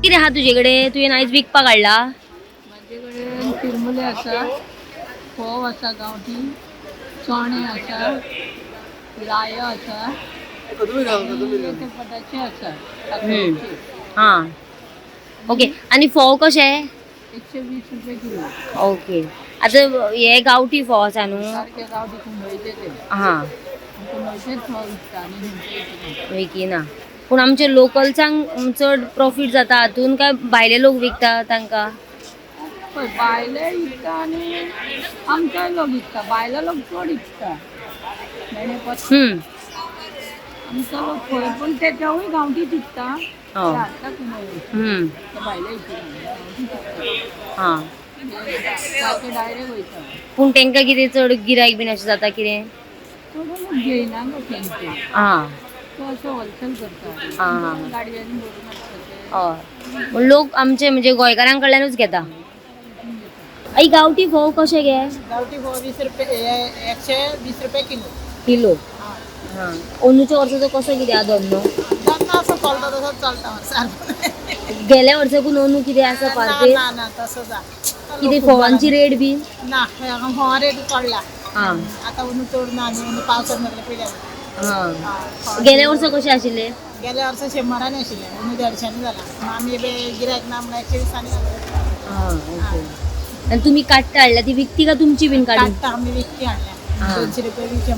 कितें आहा तुजे कडेन? तुवें आयज विकपाक हाडला? म्हाजे कडेन चिरमुले आसा, फोव आसा, गांवठी चणे आसा, लायो आसा आनी ते पटाचे आसा साकरेचे. हां, ओके. आनी फोव कशे? 120 रुपये किलो. ओके, आतां हे गांवठी फोव आसा न्हू? सारके गांवठी कुंडयचे ते. कुंडयचेच फोव विकता आनी खंयचे विकना. विकिना. पूण आमचे लोकल्सांक चड प्रॉफीट जाता हातून काय भायले लोक विकता तांकां? पळय, भायले विकता आनी आमचोय लोक विकता. भायले लोक चड विकता भेणे पत्ते. आमचो लोक पळय, पूण ते तेवूय गांवठीच विकता. ते हाडटा कुंडय. ते भायले विकना, गांवठीच विकता. सारके डायरेक्ट वयता. पूण तांकां कितें चड गिरायक बीन अशें जाता कितें? चड लोक घेयना गो तेंचे. तो अशें होलसेल करता. गाडयांनी भरून हाडटा ते. हय, पूण लोक आमचे म्हणजे गोंयकारां कडल्यानूच घेता. आई, गांवठी फोव कशे गे? गावठी फोव 20 रुपये, 120 रुपये किलो. किलो. हां, अंदूच्या वर्साचो कसो कितें आहा धंदो? धंदो असो चलता तसोच चलता सारको. गेल्या वर्साकून अंदू कितें आसा पारपे? ना ना, तसोच आहा. कितें फोवांची रेट बी? ना, फोवा रेट पडला. आतां अंदू चड ना न्हू, अंदू पावसान सगळें पिड्यार. गेल्या वर्सा कशें आशिल्लें? गेल्या वर्सा 100 आनी आशिल्लें, अंदू 150 नी जाला. आमी गिरायक ना म्हणून 120 नी घातला. हां, ओके. आनी तुमी काडटा हाडल्या ती विकती का तुमची बीन काडून? काडटा आमी, विकती हाडल्या. 200 रुपये बी 100.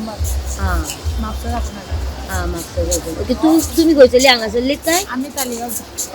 म्हापसा साकून हाडल्या. हां, म्हापसा. ओके. तूं तुमी खंयसरली, हांगासरलीच काय? आमी तालिगांवची.